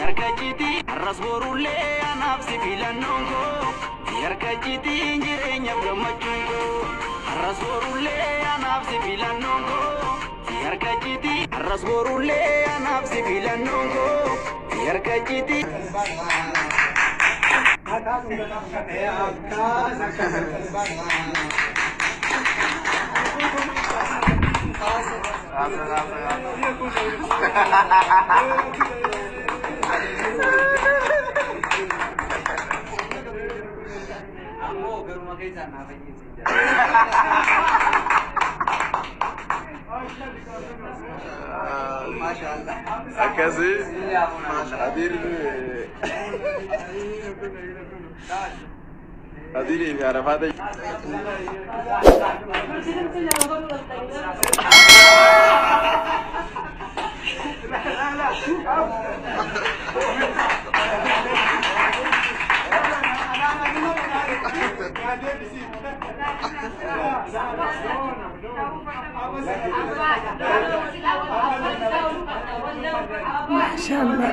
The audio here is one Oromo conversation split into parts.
Harka jitii har'as borullee anaaf si filannoon koo. Si harka jitiin jireenyaaf gammachuun koo. Har'as borullee anaaf si filannoon koo. Si harka jitii har'as borullee anaaf si filannoon koo. Si harka jitii. Ammoo garuma keessaan naa fayyisi. Maashaallah. Akkasii Adiir Adiirii fi Arafaata. Maashaallah.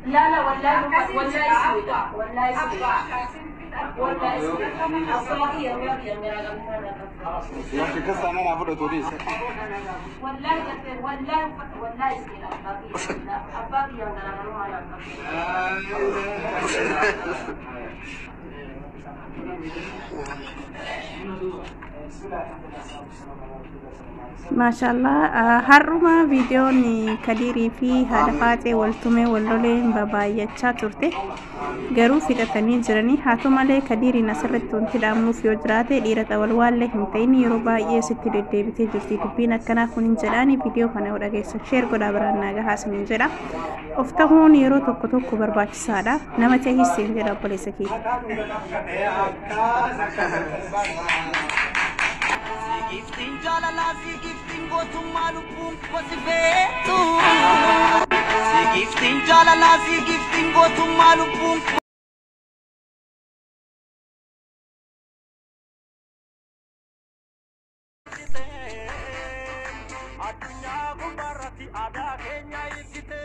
لا لا والله والله اسود، والله اسود، والله اسود. الصباحية مريم. Yakka kastaanaa naa fudhatu dhiisa. والله والله والله اسود. الباقية Maashaallah, har'uma viidiyoon Kadiirii fi haadha Faaxee waltumee walloleen babaay'achaa turte, garuu fixatanii jiranii. Haa ta'u malee, Kadiiriin asirratti wanti dhaamnuuf yoo jiraate, dhiira xawalwaallee hin ta'in, yeroo baay'ee sitti deddeebitee jirti dubbiin akkanaa kun hin jedhaani. Viidiyoo kana yoo dhageessan share godhaa biraan naa gahaa isiniin jedha. Of ta'uun yeroo tokko tokko barbaachisaadha. Nama ta'is hin jedha, obboleessa kiyya. Giftiin jaalalaa si giftiin gootummaa lubbuun kosi feetu. Si giftiin jaalalaa si giftiin gootummaa lubbuun. Addunyaa gubbaarratti aadaa keenya ibsite.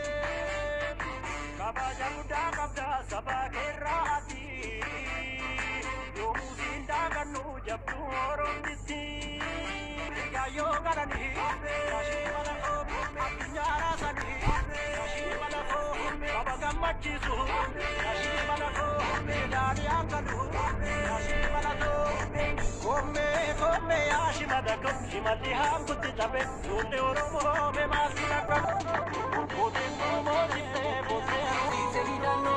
Kabaja guddaa qabda saba keerraa ati. Yoomuu siin daagannu, jabduu Oromtitti. Yaayyoo galanii addunyaa raasanii saba gammachiisu. Koomee koomee yaa shimada kom shimalli haamtutti cabe tuulli Oromoo mee maal si lakka Booteen Oromoo jibbee bootee.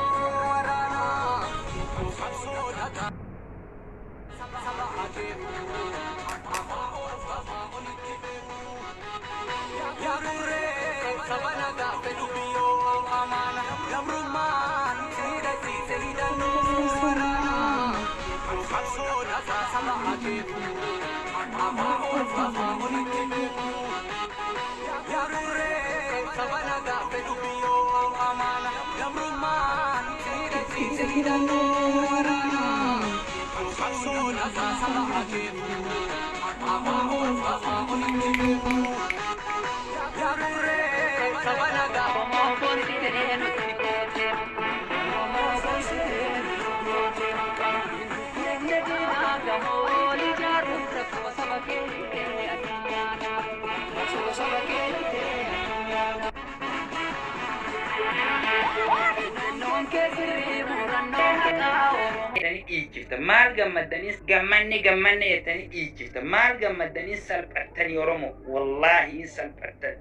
Jettanii dhiichifta. Maal gammaddanii gammanne gammanne jettanii dhiichifta. Maal gammaddanii salphattanii Oromoo? Wallaahi hin salphattan.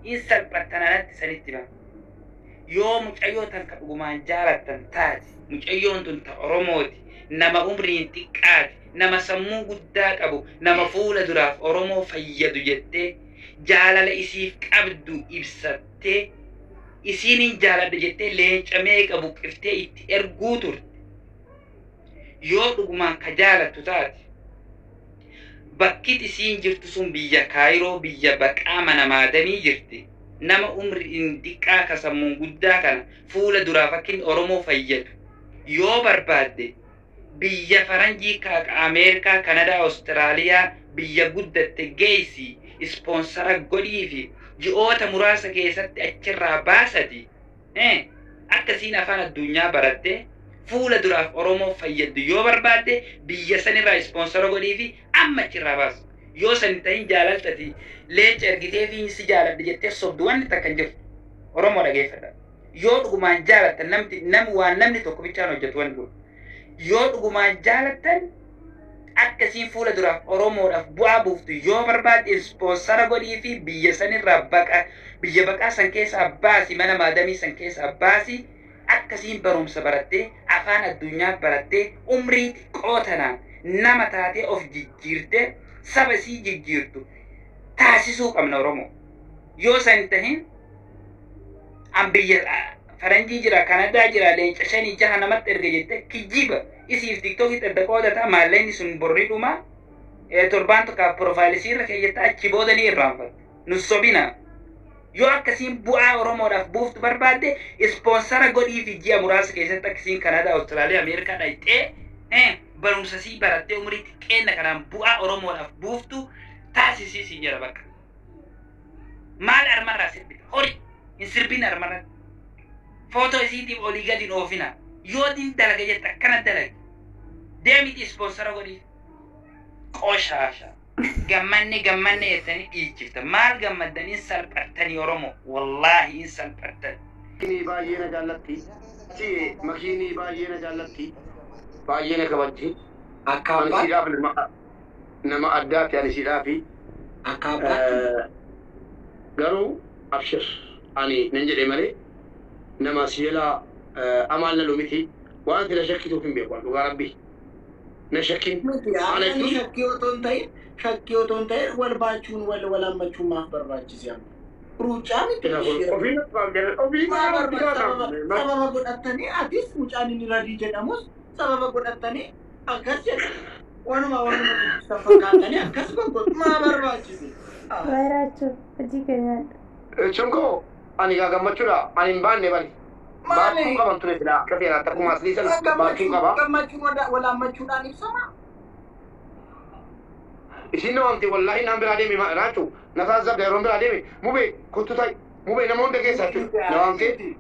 Hin salphattan anatti sanitti hima. Yoo mucayyoo tan ka dhugumaan jaalattan taate, mucayyoon tun ta Oromooti. Nama umriin xiqqaati. Nama sammuu guddaa qabu. Nama fuula duraaf Oromoo fayyadu jettee jaalala isiif qabdu ibsattee, isiin hin jaaladha jettee leenca meeqa buqqiftee itti erguu turte. Yoo dhugumaan ka jaalattu taate, bakki isiin jirtu sun biyya Kaayiroo, biyya baqaa mana maadamii jirti. Nama umriin xiqqaa ka sammuun guddaa kana fuula duraa fakkiin Oromoo fayyadu yoo barbaadde, biyya faranjii ka Ameerikaa, Kanadaa, Awustiraaliyaa, biyya guddatte geessi, sponsor godhii fi ji'oota muraasa keessatti achirraa baasati akkasiin afaan addunyaa baratte fuula duraaf Oromoo fayyaddu yoo barbaadde, biyya sanirraa sponsor godhii fi amma achirraa baasu. Yoo san ta'in jaalaltati leenca ergitee fi si jaaladha jettee sobdu wanni takka hin jirtu. Oromoo dhageeffadha. Yoo dhugumaan jaalattan, namti nam waan namni tokko bichaan hojjetu wanni kun. Yoo dhugumaan jaalattan, akkasiin fuula duraaf Oromoodhaaf bu'aa buuftu yoo barbaadde, sponsor godhii fi biyya sanirraa baqa, biyya baqaa san keessaa baasi, mana maadamii san keessaa baasi, akkasiin barumsa barattee afaan addunyaa barattee umrii xiqqoo tanaan nama taatee of jijjiirtee saba isii jijjiirtu taasisuu qabna Oromoo. Yoo san tahin an biyya faranjii jira, Kanadaa jira, leenca shanii jaha namatti erga jette kijiba isiif TikTokitti adda qoodataa, maallaqni sun borri dhuma, torbaan tokko profile isiirra keeyyattaa, achi booda ni irraanfatta. Nu sobina. Yoo akkasiin bu'aa Oromoodhaaf buuftu barbaadde, sponsor godhii fi ji'a muraasa keessatti akkasiin Kanadaa, Awustiraaliyaa, Ameerikaa dhaqxee barumsa sii barattee umurii xiqqeenna kanaan bu'aa Oromoodhaaf buuftu taasisii siin jedha bakka. Maal armarraa sirbita? Hori hin sirbin armarratti. Footoo isiitiif olii gadi hin oofina. Yoo din dalaga jette akkana dalagi. Deemiti sponsor godhii. Qoshaasha. Gammanne gammanne jettanii dhiichifta. Maal gammaddanii? Salphattanii Oromoo. Wallaahi hin salphattan. Makiinii baay'ee na jaallatti. Si makiinii baay'ee na jaallatti. Baay'ee na kabajji. Akka Ani abbaa siidhaaf nama addaati ani siidhaafi. Akka abbaatti. Garuu abshir, ani nan jedhe malee nama si jalaa amaan lalu miti. Waan ati na shakkituuf hin beeku dhugaa rabbi. Na shakkin. Miti Ana ani jechuun shakkii otoo hin ta'in, shakkii otoo hin ta'in, wal baachuun wal hammachuun maaf barbaachise amma? Ruucaa miti ishee. Ofii ofii Maa maal sababa sababa godhattanii, atis mucaan inni radii jedhamus sababa godhattanii akkas jedha. Waanuma dubbisa fakkaatanii akkas gongotu maa barbaachise? Waayiraachuu hojii keenyaadha. Jechuun koo ani gaa gammachuudha. Ani hin baanne bani. Maali? Baachuu qaban ture silaa akka seenaatti akkuma aslii sana baachuu Gammachuun qaba. Gammachuun wal hammachuudhaan ibsama. Isin nama amte wallaahi naan biraa deeme raachuu na taasisa yeroon biraa deeme mubee kottu ta'i mubee nama hunda keessaa jechuudha. Na waamtee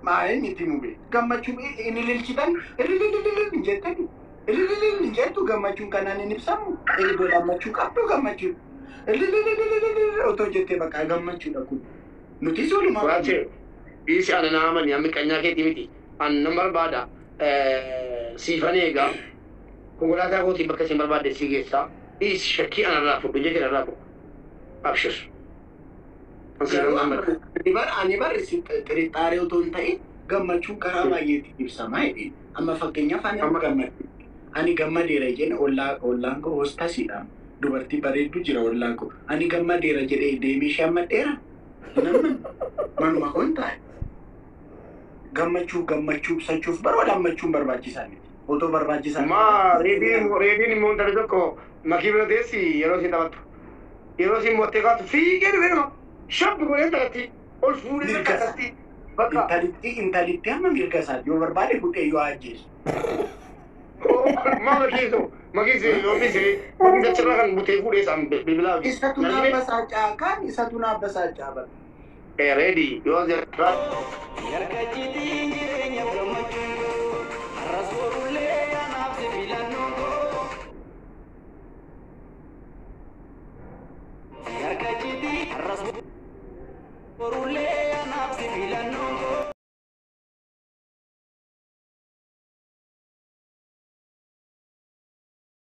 Maa'ee miti mube. Gammachuun inni ililchitan ililililil hin jettani. Ilililil hin jettu, gammachuun kanaan hin ibsamu. Wal hammachuu qabdu gammachuun. Ililililil otoo jettee bakka gammachuudha kun. Nutis walumaa Raachee dhiisi, ana naa amani, amma qanyaa keetii miti. Ani nan barbaada siifan eegaa konkolaataa kootiin bakka isin barbaadde si geessaa. Dhiisi, shakkii anarraa fudhu jecha anarraa fudhu. Abshir. An siifan gammada. Ani bar xirixaaree otoo hin ta'in gammachuun karaa baay'eetiin ibsama jedheen. Amma fakkeenyaaf ani amma gammade. Ani gammadeera jedheen, ollaan koo hostasiidha. Dubartii bareeddu jira ollaan koo. Ani gammadeera jedhee deemee ishee hammadheera. Namni manuma koo hin taa'e. Gammachuu ibsachuuf bara wal hammachuun barbaachisaa miti. Otoo barbaachisaa Ma reediin immoo intalli tokko makii bira teessi yeroo isin taphattu. Yeroo isin mottee kaatu fiigee dhufee nama shabbi godhee intalatti ol fuudhee Mirga isaa. akkasitti bakka Intalitti hamma mirga isaati yoo barbaade fuudhee yoo ajjeesu. Ma makiisu makiisi yoo dhiise makiisi achirraa kan butee fuudhee isaan bilbilaa. Isatu na basaacaa kaan isatu na basaacaa bara. Reedii yoo jira. Harka citiin jireenya gammachuun koo har'as borullee anaaf si filannoon koo. Harka citiin har'as borullee anaaf si filannoon koo.